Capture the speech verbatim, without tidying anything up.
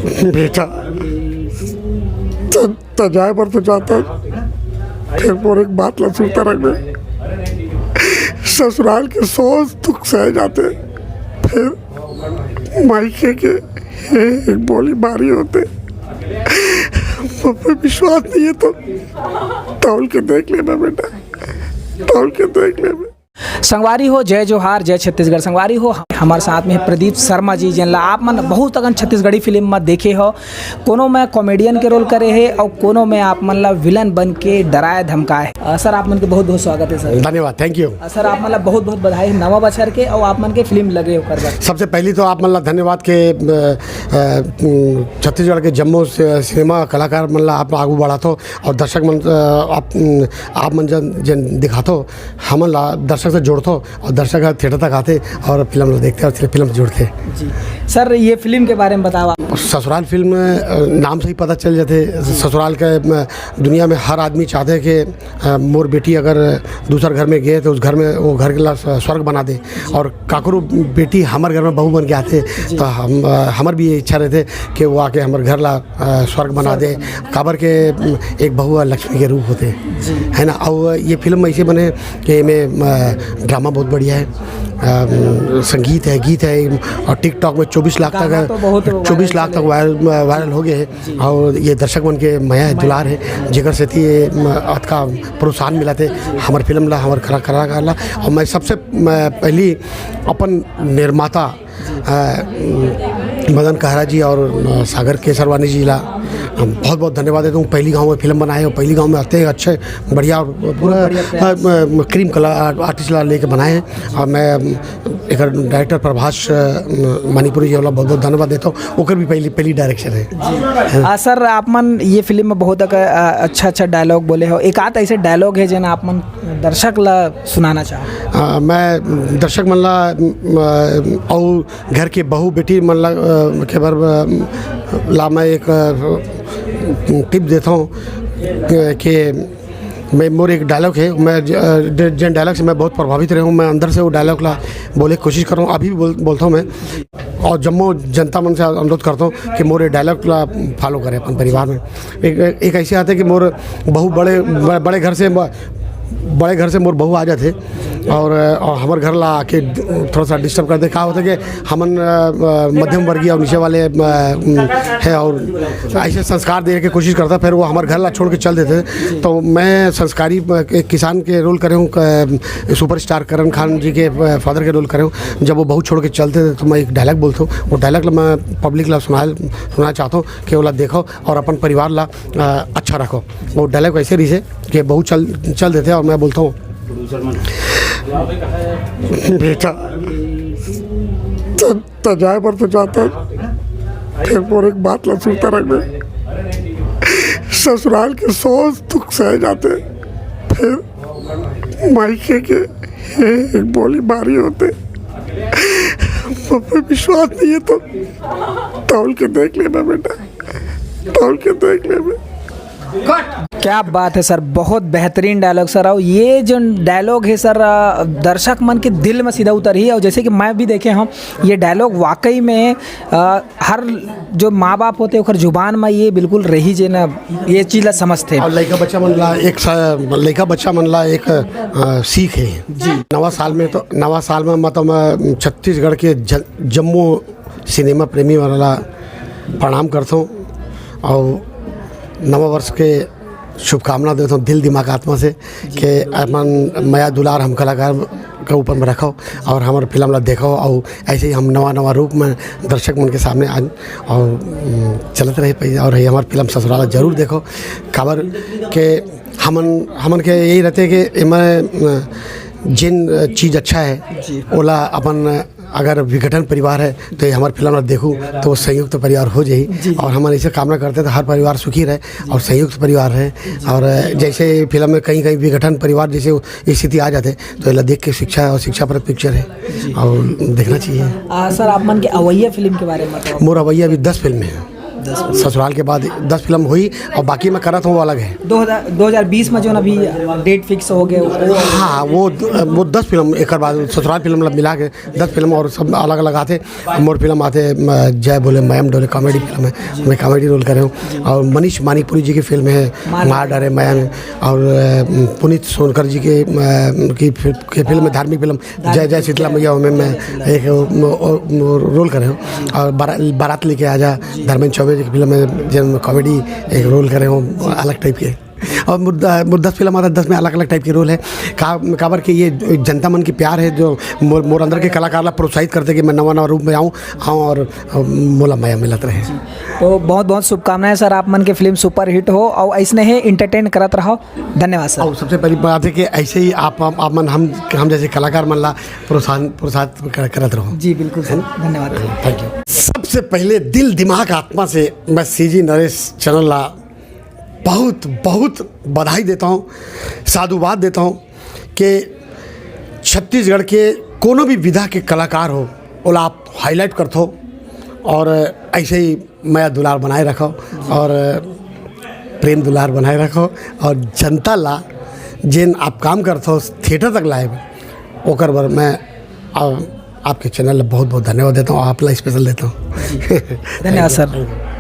बेटा, त, त जाए बर तो जाता, फिर मोर एक बात ला सुनता रह बे। ससुराल के सौ दुख सह जाते, फिर मायके के एक बोली बारी होते। मुझ पे विश्वास नहीं है तो तौल के देख लेना बेटा, तौल के देख लेना। संगवारी हो, जय जोहार, जय छत्तीसगढ़। संगवारी हो, हमारे साथ में है प्रदीप शर्मा जी, जिनला आप मन बहुत अकन छत्तीसगढ़ी फिल्म में देखे हो। कोनो में कॉमेडियन के रोल करे हे और कोनो में आप मन ला विलन बन के डराए धमकाए। अ, सर, आप मन के बहुत बहुत स्वागत है सर। धन्यवाद, thank you। अ, सर, आप मन ला बहुत बहुत बधाई है नवा बछर के और आप मन के फिल्म लगे ओकर बर। सबसे पहली तो आप मन ला धन्यवाद के, अ, अ, छत्तीसगढ़ के जम्मो से-, सिनेमा कलाकार मन ला आप आगू बढ़ात हो और दर्शक मन, अ, आप, आप मन जन, जन दिखात हो, हमन ला दर्शक से जोड़थो और दर्शक ह थिएटर तक आथे और फिल्म ला देखथे और फिल्म से जुड़थे। जी सर, ये फिल्म के बारे में बताओ आप। ससुराल फिल्म, अ, नाम से ही पता चल जाथे। ससुराल के, अ, दुनिया में हर आदमी चाहथे कि, अ, मोर बेटी अगर दूसर घर में गे तो उस घर में, वो घर के ला स्व-, स्वर्ग बना दे। और काकरो बेटी हमर घर में बहू बन के आथे तो हम, अ, हमर भी ये इच्छा रहथे कि वो आके हमर घर ला अ, स्वर्ग बना दे। काबर के, उम, एक बहू ह लक्ष्मी के रूप होथे, जी। है ना? और ये फिल्म ऐसे बने कि एमे, अ, ड्रामा बहुत बढ़िया है, अम, संगीत है, गीत है, और TikTok में चौबीस लाख गाना तक, तो बहुत चौबीस लाख तक वायरल, वायरल हो गए हैं। जी। और ये दर्शक मन के मया है, मया। दुलार है, जेकर सेती ये, अम, अतका प्रोत्साहन मिला थे हमर फिल्म ला, हमर कला-, कलाकार ला। और मैं सबसे, म-, पहली अपन निर्माता अ, मदन कहरा जी और, अ, सागर केसरवानी जी ला हम बहुत बहुत धन्यवाद देता हूँ। पहली गांव में फिल्म बनाए और पहली गांव में आते हैं अच्छे बढ़िया और पूरा, अ, अ, क्रीम कलर आर्टिस्ट ला लेके बनाए हैं। और मैं, अम, एक डायरेक्टर प्रभाष, अ, मणिपुरी जी वाला बहुत बहुत धन्यवाद देता हूँ। ओकर भी पहली, पहली डायरेक्शन है। आ, सर, आप मन ये फिल्म में बहुत अक-, अ, अच्छा अच्छा डायलॉग बोले हो। एक आध ऐसे डायलॉग है जेन आप मन दर्शक ला सुनाना चाहो? अ, मैं दर्शक मन ला, अ, अउ घर के बहू बेटी मन ला, अ, के बर, अ, ला मैं एक, अ, टिप देथव, अ, कि मैं, मोर एक डायलॉग है, मैं ज-, अ, ज-, जेन डायलॉग से मैं बहुत प्रभावित रहे हूँ, मैं अंदर से वो डायलॉग ला बोले के कोशिश करहूँ, अभी भी बोल, बोलता हूँ मैं। और जम्मो जनता मन से अनुरोध करता हूँ कि मोर ये डायलॉग ला फॉलो करें अपन परिवार में। एक, एक ऐसे आते कि मोर बहू बड़े, बड़े घर से, बड़े घर से मोर बहू आ जाथे और, और हमर घर ला आके थोड़ा सा डिस्टर्ब कर दे। का होता कि हमन, अ, अ, मध्यम वर्गीय और नीचे वाले, अ, है और ऐसे संस्कार देने की कोशिश करता, फिर वो हमर घर ला छोड़ के चल देते। तो मैं संस्कारी, अ, एक किसान के रोल करे हूँ, अ, सुपरस्टार करण खान जी के, अ, फादर के रोल करे हूँ। जब वो बहू छोड़ के चलते थे तो मैं एक डायलॉग बोलता हूँ, वो डायलॉग मैं पब्लिक ला सुना, सुनाना चाहता हूँ कि वो ला देखो और अपन परिवार ला, अ, अच्छा रखो। वो डायलॉग ऐसे रहिसे कि बहू चल, चल देते और मैं बोलता हूँ, बेटा, त, त जाए बर तो जाता, फिर मोर एक बात ला सुनता रह बे। ससुराल के सौ दुख सह जाते, फिर मायके के एक बोली बारी होते। मुझ पे विश्वास नहीं है तो तौल के देख लेना बेटा, तौल के देख लेना। क्या बात है सर, बहुत बेहतरीन डायलॉग सर। और ये जो डायलॉग है सर, अ, दर्शक मन के दिल में सीधा उतरही। और जैसे कि मैं भी देखे हूँ, ये डायलॉग वाकई में, अ, हर जो माँ बाप होते ओकर जुबान में ये बिल्कुल रही जे ना, ये चीज ला समझते। और लइका बच्चा मन ला एक सा-, लइका बच्चा मन ला एक, अ, सीख है। जी। नवा साल में तो, नवा साल में मतलब, अ, छत्तीसगढ़ के ज-, जम्मो सिनेमा प्रेमी मन ला प्रणाम करथों और नवा वर्ष के शुभकामना देथों दिल दिमाग आत्मा से कि अपन मया दुलार हम कलाकार के ऊपर में रखो और हमर फिल्म ला देखो और ऐसे ही हम नवा नवा रूप में दर्शक मन के सामने आन और, उम, चलत रहे पै-, और ये हमर फिल्म ससुराल जरूर देखो। काबर के हमन, हमन के यही रहते कि एमा, अ, जिन चीज अच्छा है, जी। ओला अपन अगर विघटन परिवार है तो ये हमर फिल्म ला देखू तो वो संयुक्त परिवार हो जाही। जी, जी। और हमन ऐसे कामना करते तो हर परिवार सुखी रहे और संयुक्त परिवार रहे। और जैसे फिल्म में कहीं कहीं विघटन परिवार जैसे स्थिति आ जाते तो एला देख के शिक्षा और शिक्षाप्रद पिक्चर है और देखना चाहिए। आ, सर, आप मन के अवैया फिल्म के बारे में बताओ। मोर अवैया अभी दस फिल्म है। ससुराल के बाद दस फिल्म हुई और बाकी मैं करत हूँ वो अलग है। दो हज़ार दो हज़ार बीस में जो ना अभी डेट फिक्स हो गए वो हाँ, वो वो दस फिल्म एक बाद ससुराल फिल्म मतलब मिला के दस फिल्म और सब अलग अलग आते। मोर फिल्म आते म, जय बोले मयम डोले कॉमेडी फिल्म है, मैं कॉमेडी रोल करे हूँ। और मनीष मानिकपुरी जी की फिल्म है मार मार डरे मयम, और अ, पुनीत सोनकर जी के अ, की फिल्म, की फिल्म है धार्मिक फिल्म जय जय शीतला मैया में मैं एक रोल करे हूँ। और बारा- बारात लेके आजा धर्मेंद्र चौबे जी की फिल्म में जिन कॉमेडी एक रोल करे हूँ अलग टाइप के। और मुद्दा मुद्दा फिल्म आता दस में अलग अलग टाइप के रोल है। का काबर के ये जनता मन की प्यार है जो मोर, मोर अंदर के कलाकार ला प्रोत्साहित करते कि मैं नवा नवा रूप में आऊँ, आऊँ और अ, मोला मया मिलत रहे। तो बहुत बहुत शुभकामनाएं सर, आप मन के फिल्म सुपरहिट हो और ऐसने ही एंटरटेन करत रहो। धन्यवाद सर। और सबसे पहली बात है कि ऐसे ही आप आप मन हम हम जैसे कलाकार मन ला प्रोत्साहन प्रोत्साहित कर- करत रहो। जी बिल्कुल सर, धन्यवाद। Thank you. सबसे पहले दिल दिमाग आत्मा से मैं सीजी नरेश चैनल ला बहुत बहुत बधाई देता हूँ, साधुवाद देता हूँ कि छत्तीसगढ़ के कोनो भी विधा के कलाकार हो, ओला आप हाईलाइट करथो और ऐसे ही मया दुलार बनाए रखो और प्रेम दुलार बनाए रखो और जनता ला जेन आप काम करथो थिएटर तक लाए, ओकर बर मैं आ, आपके चैनल ला बहुत बहुत धन्यवाद देता हूँ, आप ला स्पेशल देता हूँ। धन्यवाद सर।